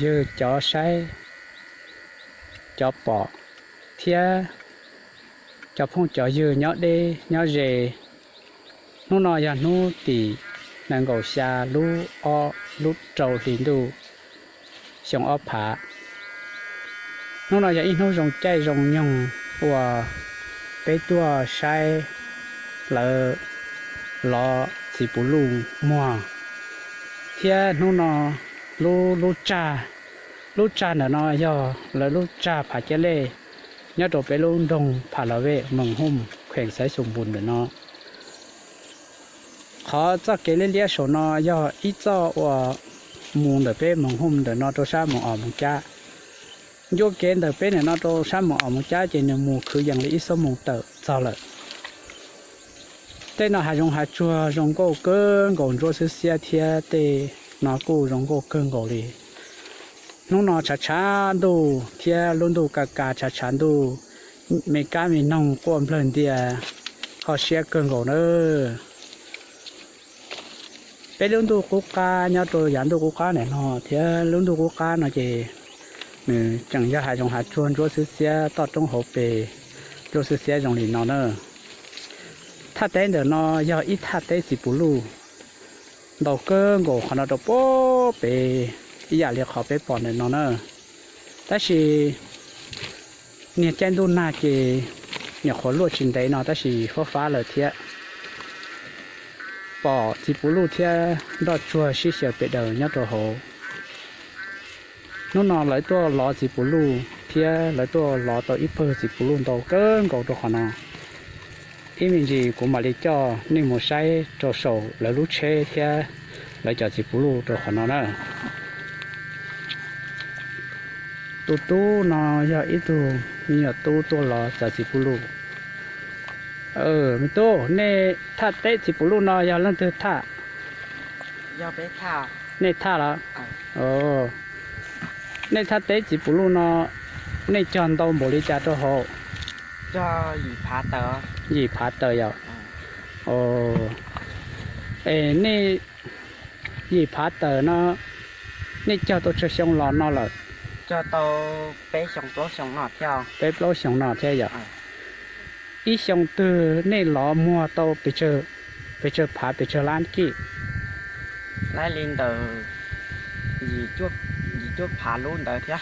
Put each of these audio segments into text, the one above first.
ywg cov saib, cov pom thiab cov phooj cov ywg nyob deb nyob ze. Hnub no yog hnub tim nees nkaum xya lub ob lub rau hli ntuj xyoo ob phav. Hnub no yog ib hnub zoo caij zoo nyoog uas peb tuaj saib lawv lov txiv puv luj muag, thiab hnub no lub lub tsag, lub tsag ntawm no yog lawv lub tsag Phav Ciab Lej nyob rau peb lub nroog Phav Las Vej, Moos Hooj, kheem Xaiv Xus Npus ntawm no. Qhov txoj kev liab liab saum no yog ib txoj uas mus ntawm peb Moos Hooj ntawm no rau sab Moos Os Moos Cab. Ncua kev ntawm peb ntawm no rau sab Moos Os Moos Cab ces nws mus khwv yees li ib xuab moos tawm txog lawm. Tej no hav zoov hav tsuag zoo nkauj kawg nkaus, ntsuab xwb xiab thiab tej no kuj zoo nkauj kawg nkaus li. Hnub no tshav tshav ntuj thiab lub ntuj ka ka tshav tshav ntuj, me kab me noog quaj nplawg ntia, kho siab kawg nkaus na. Peb lub ntuj qub qab nyob rau yav ntuj qub qab ntawm no thiab lub ntuj qub qab no ces nws tseem yog hav zoov hav tsuag ntsuab xwb xiab toj roob hauv pes ntsuab xwb xiab zoo li no na. Thaj teb ntawm no yog ib thaj teb txiv puv luj ntau kawg nkaus qhov no rau puag pem ib yam li qhov peb pom ntawm no na. Tab sis niag caij ntuj nag ces nyuam qhuav luaj tsis ntev no tab sis fab fab lawm thiab. Pom txiv puv luj thiab nroj tsuag sib xyaw pes daws nyob rau hauv. Hnub no lawv tuaj lov txiv puv luj thiab lawv tuaj lov tau ib pawg txiv puv luj ntau kawg nkaus rau qhov no. Ib me ntsis kuv mam li coj nej mus saib rau saum lawv lub tsheb thiab lawv cov txiv puv luj rau qhov no na. Tus tub no yog ib tug me nyuam tub tuaj lov cov txiv puv luj. Me tub, nej thaj teb txiv puv luj no yog leej twg thaj? Nej thaj los? Nej thaj teb txiv puv luj no, nej cog ntau npaum li cas rau hauv? Yim phav taws yom? Es nej yim phav taws no, nej cog tau tsawg xyoo los no lawm? Peb plaub xyoo no thiab yom? Ib xyoo twg nej lov muag tau pes tsawg pes tsawg lab kij? Li ntawd, yim cuaj phav lub ntawd thiab.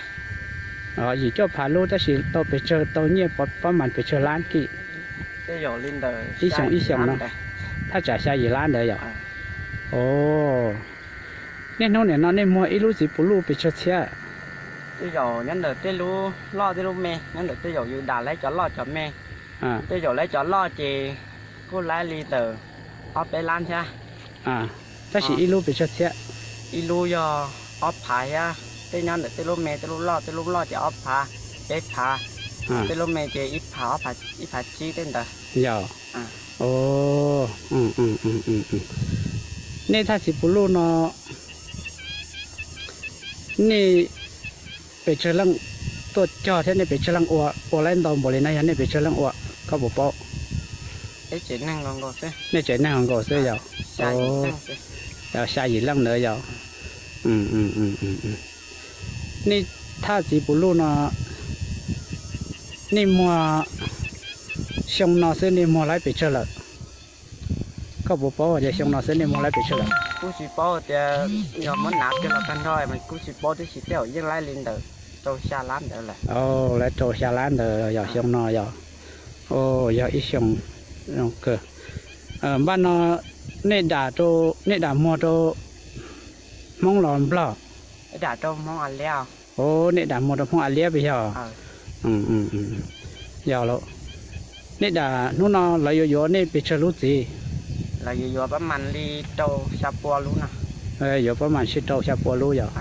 Yim cuaj phav lub tab sis tau pes tsawg, tau nyiaj pab mas pes tsawg lab kij? Ib xyoo ib xyoo no, thaj tsam xya yim lab ntawd yom? Niaj hnub nim no nej muag ib lub txiv puv luj pes tsawg txhiab? Tej zaum nyob ntawm tej lub loj tej lub me, nyob ntawm tej zaum yus dam lawv cov loj cov me. Tej zaum lawv cov loj ces kuj lab li ntawm ob peb lab thiab. Tab sis ib lub pes tsawg txhiab? Ib lub yog ob phav thiab, tej nyob ntawm tej lub me tej lub loj, tej lub loj ces ob phav, peb phav, tej lub me ces ib phav, ob phav, ib phav tsib tej ntawd. Yog. Nej thaj txiv puv luj no, nej pes tsawg leej tuaj cog thiab nej pes tsawg leej ua, ua lawm ntau npaum li no yog nej pes tsawg leej ua, koj puas paub? Nej tsev neeg nkaus xwb yog? Xya yim leej ntawd yog? Nej thaj txiv puv luj no, nej muag xyoo no xwb nej muag lawm pes tsawg lawm? Koj puas paub tias xyoo no xwb nej muag lawm pes tsawg lawm? Kuj tsis paub tias, yog muab nav kiag los tag nrho mas kuj tsis paub tib si, tej zaum yeej lab li ntawm rau xya lab ntawd lawm. Lawv rau xya lab ntawd yog xyoo no yog? Yog ib xyoo zoo kawg. Npaj no nej dam rau, nej dam muag rau Hmoob los Nplog? Nej dam muag rau Hmoob A Liab pes yog? Yog lawm. Nej dam hnub no lawv yuav yuav nej pes tsawg lub txiv? Yuav pab mas sib rau xya pua lub yog?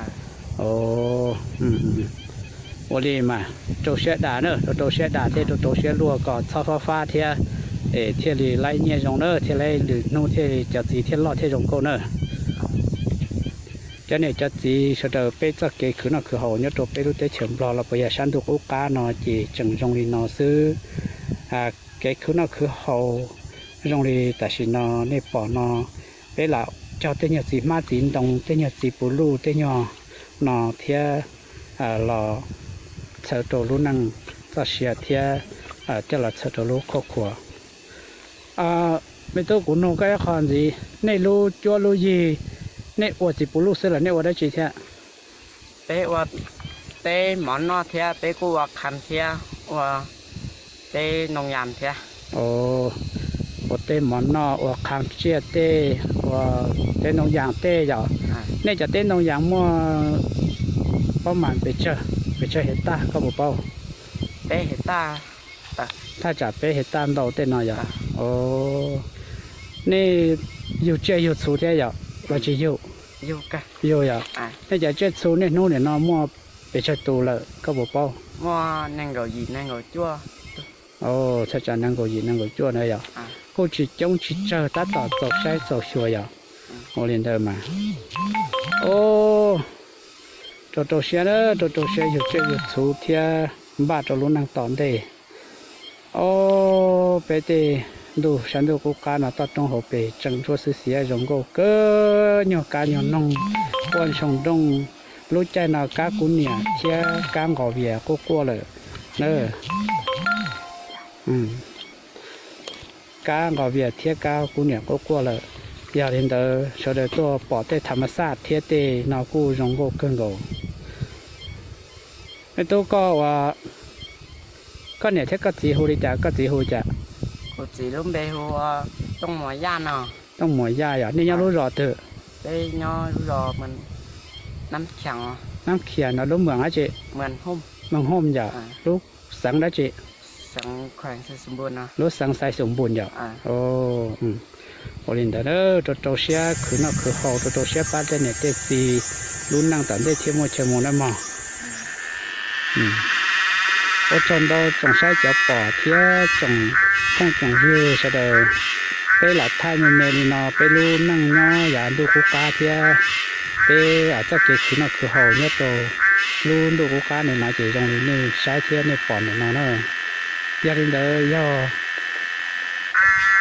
Ua li mas rau siab dam na, rau rau siab dam thiab rau rau siab luag kom txhob fab fab thiab, es thiaj li laib nyiaj zoo na, thiaj laib lwm hnub thiaj li cov txiv thiaj loj thiaj zoo nkauj na. Cov niam cov txiv sawv daws, peb txoj kev khwv noj khwv haus nyob rau peb lub teb chaws Nplog los puas yog sab ntuj qub qab no ces tseem zoo li no xwb. Kev khwv noj khwv haus zoo li tam sim no nej pom no, peb lam cog tej nyuag txiv hmab txiv ntoo, tej nyuag txiv puv luj, tej nyuag no thiab los txhawb rau lub neej txoj sia thiab coj los txhawb rau lub khuab khua. Me tub, kuv nug koj ib qho ntxiv, nej lub cuab lub yig, nej ua txiv puv luj xwb los nej ua dab tsi thiab? Peb ua teb mov noj thiab peb kuj ua qhab thiab ua teb ntoo yas thiab. Ua teb mov noj, ua qhab tsiaj tej, ua teb ntoo yas tej yom. Nej cov teb ntoo yas muaj pob mas pes tsawg, pes tsawg hais taj koj puas paub? Peb hais taj. Thaj tsam peb hais taj ntau tej no yom. Nej yug tsiaj yug txhu thiab yom los tsis yug? Yug yom. Nej cov tsiaj txhu niaj hnub nim no muaj pes tsawg tus lawm koj puas paub? Thaj tsam nees nkaum yim nees nkaum cuaj na yom. Kuj tsis coob tsis tsawg, tab tom txaus saib txaus xyuas yom. Ua li ntawd mas, o, rau rau siab, rau rau siab yug tsiaj yug txhu thiab npaj rau lub neej tom ntej. O, peb tej ntuj sab ntuj qub qab no toj roob hauv pes tseem ntsuab xwb xiav zoo nkauj kawg, nyuag kab nyuag noog, quaj ntsoog nrooj. Lub caij no kab kub niam thiab kab nqos vias quaj quaj lawm na. Kab nqos vias thiab kab kub niam quaj quaj lawm. Yog li ntawd sawv daws tuaj pom tej tham mas xaj thiab tej no kuj zoo nkauj kawg nkaus. Me tub, koj ua, koj niam thiab koj txiv hu li cas, koj txiv hu cas? Kuv txiv lub npe hu Tooj Muas Yaj no. Tooj Muas Yaj yom. Nej nyob lub zos twg? Peb nyob lub zos Nab Khias no. Lub mwam dab tsi? Moos Hoom yom. Lub xeev dab tsi? Lub xeev Xais Xus Npus yom. Ua li ntawd, rau rau siab khwv noj khwv haus, rau rau siab pab tej niam tej txiv lub neej tom ntej thiaj muaj chaw mus nawb mog. Ua tsaug ntau tsoom saib cov pom thiab tsoom phooj tsoom ywg sawv daws. Peb los thaij me me li no peb lub neej nyob yav ntuj qub qab thiab peb txoj kev khwv noj khwv haus nyob rau lub ntuj qub qab ntawm no ces zoo li nej saib thiab nej pom ntawm no na. Yog li ntawd yog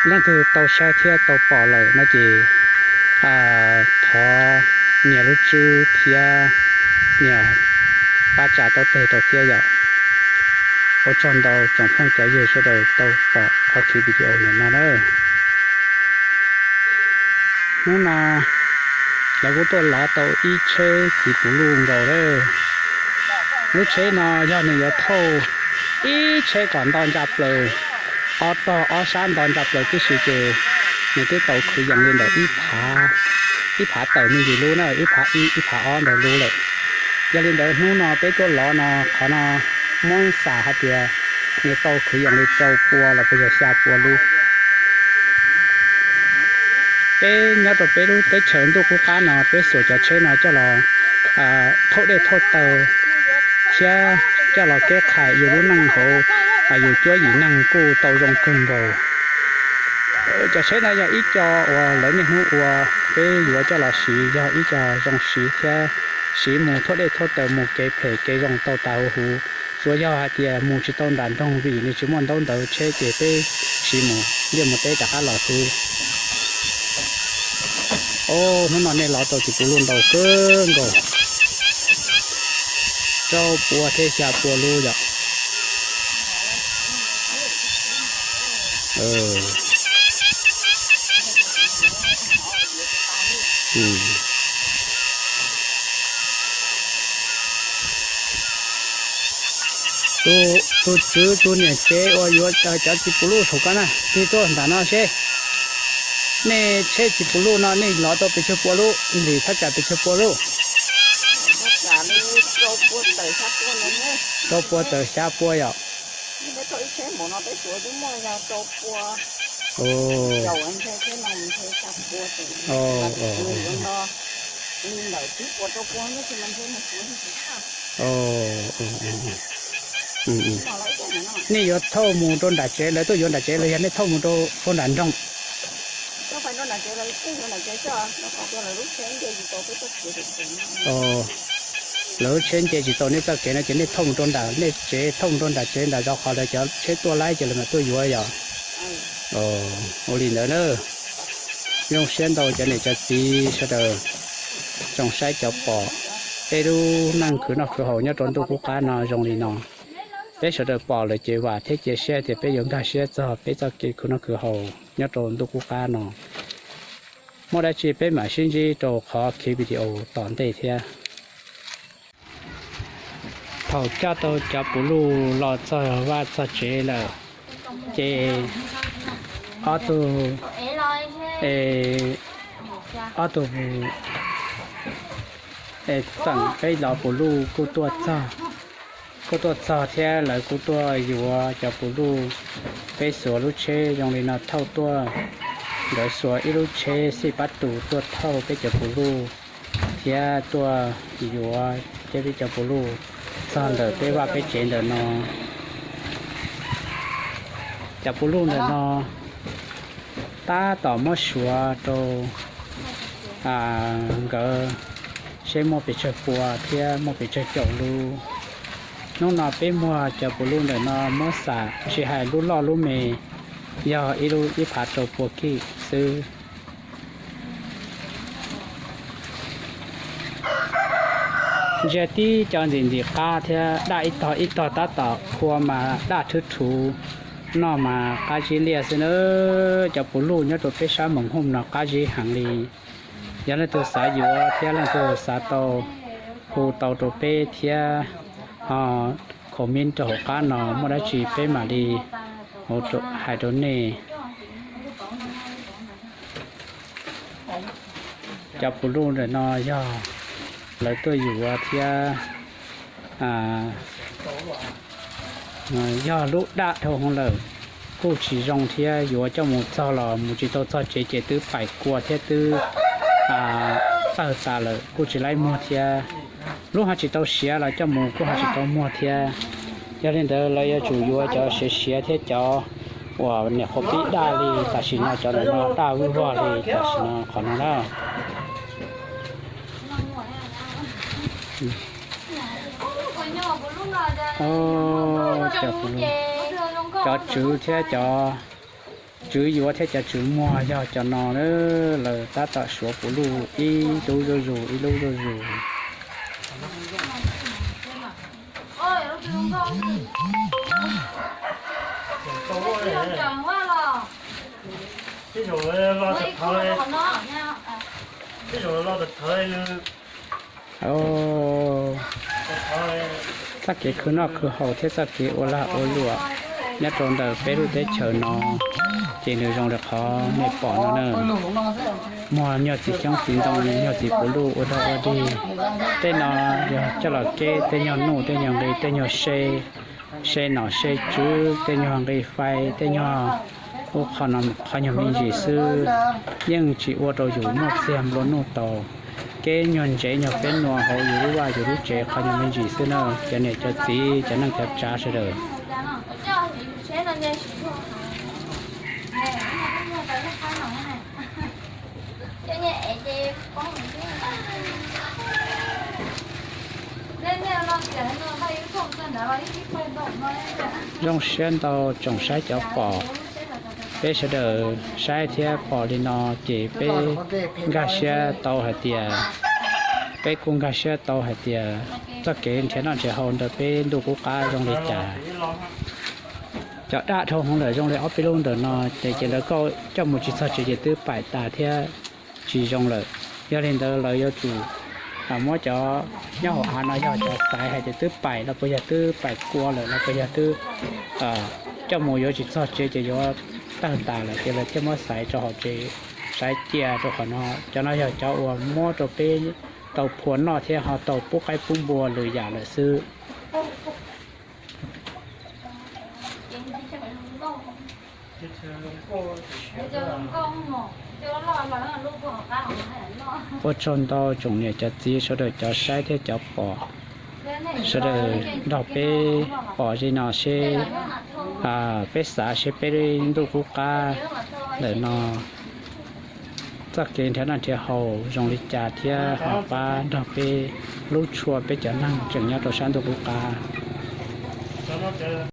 leej twg tau saib thiab tau pom lawm no ces thov nias lub tswb thiab nias pab tsa tau teg rau thiab yom. Ua tsaug ntau tsoom phooj cov ywg sawv daws tau pom qhov clip video ntawm no na. Hnub no lawv kuj tuaj lov tau ib tsheb txiv puv luj nkaus lawm. Lub tsheb no yog nws yuav thauj ib tsheb kom nto ntsa plaws, ob tog ob sab nto ntsa plaws tib si ces nws twb tau khwv yees li ntawm ib phav, ib phav tawm me ntsis lub na, ib phav ib, ib phav ob ntawd lub lawm. Yog li ntawd hnub no peb tuaj lov no, qhov no muab xam hais tias nws tau khwv yees li rau pua los puas yog xya pua lub. Peb nyob rau peb lub teb chaws ntuj qub qab no peb xuas cov tsheb no coj los thauj dej thauj taws thiab coj los keb qhais yus lub neej hauv yus cuab yim neeg kuj tau zoo kawg nkaus. Cov tsheb no yog ib co uas lawv niaj hnub ua, peb yuav coj los siv yog ib co zoo siv thiab siv mus thauj dej thauj taws mus kev phem kev zoo tau tas huv huv. Tsuas yog hais tias mus tsis tau nram nroog vim nws tsis muaj ntaub ntawv tsheb ces peb siv mus liaj mus teb rov qab los xwb. Hnub no nej lov tau txiv puv luj ntau kawg nkaus, rau pua thiab xya pua lub yom. Tus tswv tus niam tsev uas yuav cov txiv puv luj saum ko na, tig tuaj nram no seb. Nej tsheb txiv puv luj no nej lov tau pes tsawg pua lub, ntim thaj tsam pes tsawg pua lub? Rau pua tawm xya pua yom. Nej yuav thauj mus rau nram tsev, lawv tuaj yuav nram tsev los yog nej thauj mus rau puag nram nroog? Lawv lub tsheb nce tsis tau nej txoj kev no ces nej thauj mus rau nram, nej tsev thauj mus rau nram tsev nram zov qhov lawv cov tsheb tuaj laib ces lawv mam tuaj yuav yom. Ua li ntawd na. Zoo siab ntau cov niam cov txiv sawv daws, tsoom saib cov pom. Peb lub neej khwv noj khwv haus nyob rau ntuj qub qab no zoo li no, peb sawv daws pom lawm ces vam thiab cia siab tias peb yuav nkag siab txog peb txoj kev khwv noj khwv haus nyob rau ntuj qub qab no. Muaj dab tsi peb mam sib ntsib rau qhov khiv video tom ntej thiab. Thaum coj tau cov puv luj los txog vaj txog tsev lawm, ces ob tug, ob tug txawm peb los puv luj kuj tuaj txog, kuj tuaj txog thiab lawv kuj tuaj yuav cov puv luj. Peb xuas lub tsheb zoo li no thauj tuaj, nkawd xuas ib lub tsheb xij pab tus tuaj thauj peb cov puv luj thiab tuaj yuav thiab peb cov puv luj txog ntawm peb vaj peb tsev ntawm no. Cov puv luj ntawm no tab tom muab suav rau nkawd seb muaj pes tsawg pua thiab muaj pes tsawg caum lub. Hnub no peb muag cov puv luj ntawm no muab xam tsis hais lub loj lub me, yog ib lub ib phav rau pua kij xwb. Ntsia tib co ntxim ntxim qab thiab daj ib tog ib tog tab tom khua mas daj rhuv rhuv, noj mas qab zib liaj xwb na. Cov puv luj nyob rau peb sab Moos Hooj no qab zib heev li. Yog leej twg xav yuav thiab leej twg xav tau, hu tau rau peb thiab ho comment rau hauv qab no muaj dab tsi peb mam li hais rau nej. Cov puv luj ntawm no yog lawv tuaj yuav thiab yog lub daj dhau hwv lawm, kuj tsis zoo thiab yuav coj mus txog los mus tsis tau txog tsev ces twb paim kua thiab twb tawg tas lawm kuj tsis laib muag thiab. Lub ho tsis tau siav los coj mus kuj ho tsis tau muag thiab. Yog li ntawd lawv yuav tsum yuav cov siav siav thiab cov uas niam qhuav pib daj li tam sim no cov ntawm no daj vwj vog li tam sim no qhov no na. Cov tswv thiab cov tswv yuav thiab cov tswv muag yog cov no, lawv tab tom suav puv luj ib lub zuj zus ib lub zuj zus. Txoj kev khwv noj khwv haus thiab txoj kev ua lag ua luam nyob rau ntawm peb lub teb chaws no ces nws zoo li qhov nej pom no na. Muag nyuag txiv xyoob txiv ntoo, nyuag txiv puv luj ua dog ua dig. Tej no yog coj los keb tej nyuag nuj tej nyuag nqi tej nyuag se, se nom se tswv tej nyuag nqi fais tej nyuag ub qho nyuag me ntsis xwb, yeej tsis ua rau yus muaj txiag nplua nuj tau. Keb nyuag ntsev nyuag peb nua hauv yus lub vaj yus lub tsev qhov nyuag me ntsis xwb na cov niam cov txiv cov neej cov tsav sawv daws. Zoo siab ntau tsoom saib cov pom, peb sawv daws saib thiab pom li no ces peb nkag siab tau hais tias, peb kuj nkag siab tau hais tias txoj kev nrhiav noj nrhiav haus ntawm peb ntuj qub qab zoo li cas. Cov daj dhau hwv lawm zoo li ob peb lub ntawm no ces ces lawv coj mus tsis txog tsev ces twb paim tas thiab tsis zoo lawm. Yog li ntawd lawv yuav tsum muab cov nyob hauv av no yog cov xaiv hais tias twb paim los puas yog twb paim kua lawm los puas yog twb coj mus yuav tsis txog tsev ces yuav tawg tas lawm ces lawv thiaj muab xaiv rau hauv tsev, xaiv cia rau qhov no. Cov no yog cov uas muab rau peb tau phua noj thiab ho tau pub qaib pub npua lwm yam lawm xwb. Ua tsaug ntau tsoom niam cov txiv sawv daws cov saib thiab cov pom, sawv daws nrog peb pom li no seb peb xav seb peb ntuj qub qab ntawm no txoj kev nrhiav noj nrhiav haus zoo li cas thiab ho pab nrog peb hlub tshua peb cov neeg tseem nyob rau sab ntuj qub qab.